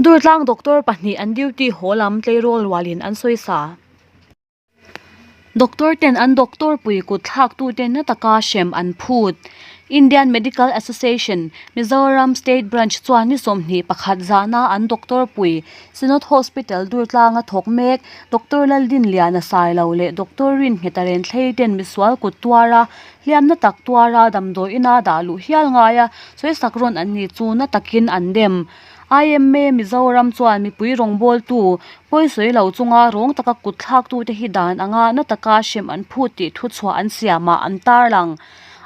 Durtlang doctor pahnih an duty haw lam tleirawl rualin an sawisa. Doctor ten an doctor pui kut thlaktute na taka hrem an phut. Indian Medical Association, Mizoram State Branch chuan ni 21 zana an doctor pui Synod Hospital Durtlanga thawk mek Doctor Laldinliana Sailo leh Doctor Rinnghet Renthlei ten misual kut tuara hliamna tak tuara damdawi ina dah luh hial ngaia sawisak rawn an ni chu na takin an dem. IMA Mizoram chuan mipui rawngbawltu pawisawi lo chunga rawng taka kut thlaktute hi dan anga na taka hrem an phut tih thuchhuah an siamah an tarlang.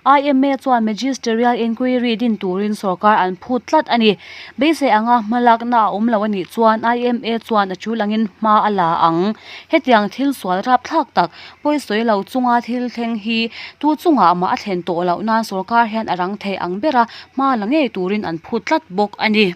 IMA chuan Magisterial Inquiry din turin sorkar an phut tlat a ni. Beisei anga hmalakna a awm lo a nih chuan IMA chuan a tul angin hma a la ang. Hetiang thil sual rapthlak tak pawisawi lo chunga thil thleng hi tu chungah mah a thlen tawh loh nan sorkar hian a rang thei ang bera hma la ngei turin an phut tlat bawk a ni.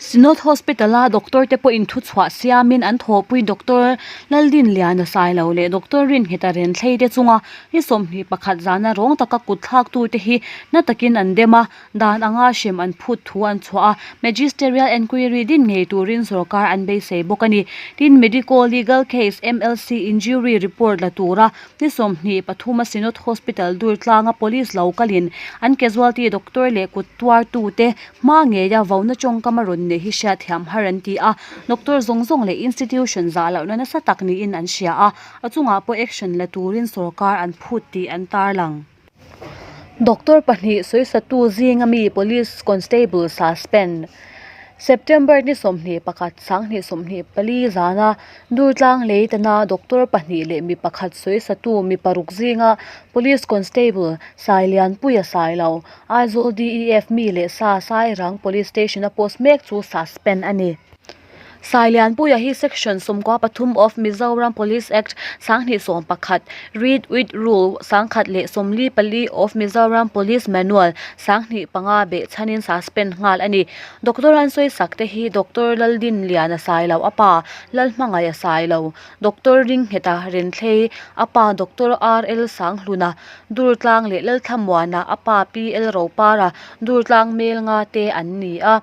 Synod Hospital-a doctor te pawhin thuchhuah siamin an thawhpui Doctor Laldinliana Sailo leh Doctor Rinheta Renthlei te chunga ni 21 zana rawng taka kut thlaktute hi na takin an dem a, dan anga hrem an phut thu an chhuah a, Magisterial Enquiry din ngei turin sorkar an beisei bawk a ni. Tin, Medico Legal Case, MLC, Injury Report la tura Ni 23 a Synod Hospital Durtlanga Police lo kalin an casualty doctor leh kut tuartute hma ngeia vauna tawngkam a rawn neih hi hriatthiam har an ti a, doctor zawng zawng leh institution zah lohna nasa tak niin an hria a, a chungah pawh action la turin sorkar an phut tih an tarlang. Doctor pahnih sawisatu zinga mi Police Constable suspend. September ni 21 2024 zana Durtlang Leitana doctor pahnih leh mi pakhat sawisatu mi paruk zinga Police Constable Sailianpuia Sailo, Aizawl DEF mi leh sa Sairang Police Station a post mek chu suspend a ni. Sailianpuia hi Section 13 of Mizoram Police Act 2011, Read with Rule 1044 of Mizoram Police Manual 2005 beh chhanin suspend nghal a ni. Doctor an sawisak te hi Doctor Laldinliana Sailo a pa Lalhmangaih a Sailo, Doctor Ringheta Renthlei a pa Doctor RL Sanghluna, Durtlang leh Lalthlamuana a pa PL Ropara, Durtlang Melnga te an ni a.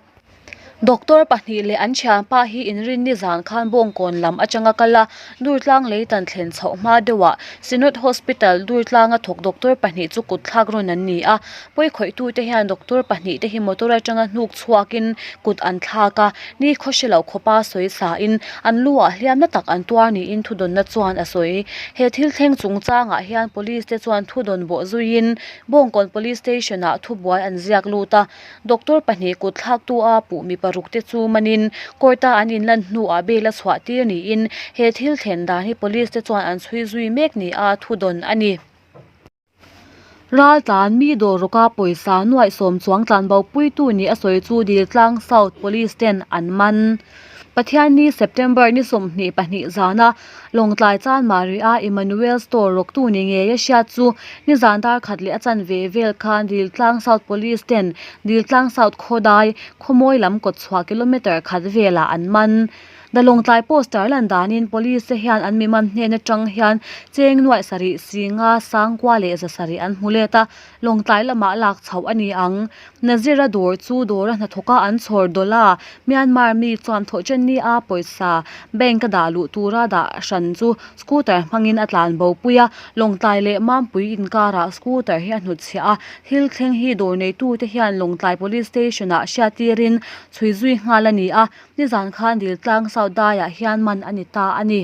Doctor pahnih leh an thianpa hi inrinni zan khan Bawngkawn lam atanga kal a, Durtlang lei tan thlen chhoh hma deuhah Synod Hospital Durtlanga thawk doctor pahnih chu kut thlak rawn an ni a. Pawikhawih-tute hian doctor pahnih te hi motor atanga hnuk chhuakin kut an thlak a, ni khaw hre loh khawpa sawi sain an lu ah hliam na tak an tuar niin thudawnna chuan a sawi. He thil thleng chungchangah hian police te chuan thudawn bawh zuiin Bawngkawn Police Station ah thubuai an ziak lut a. Doctor pahnih kut thlaktu a puh mi paruk te chu manin court a an inlan hnuah bail a chhuah tir niin he thil thlen dan hi police te chuan an chhui zui mek ni a thudawn a ni. Raltlan mi dawr rawka pawisa nuaih sawm chuang tlanbo puitu ni a sawi chu Diltlang South Police ten an man. Pathianni September ni 22 zana Lawngtlai Chanmari a Emmanuel Store rawktu ni ngei a hriat chu nizan dar khat leh a chanve vel khan Diltlang South Police ten Diltlang South khawdai khawmawi lam kawt chhuah kilometre khat velah an man. The Lawngtlai Post tarlan danin Police te hian an mi man hnen atang hian cheng nuaih sarih singa sangkua leh za sarih an hmu let a, Lawngtlai lamah lak chhoh a ni ang. Nazira dawr chu dawra hnathawka an chhawr dawlh a, Myanmar mi chuan thawhṭenni a pawisa bank a dah luh tura dah hran chu scooter hmangin a tlan bo pui a, Lawngtlai leh Mampui inkarah scooter hi a hnutchhiah a, thil thleng hi dawr neitute hian Lawngtlai Police Station-ah hriattirin chhui zui nghal a ni a, nizan khan Diltlang South daiah hian man a ni ta a ni.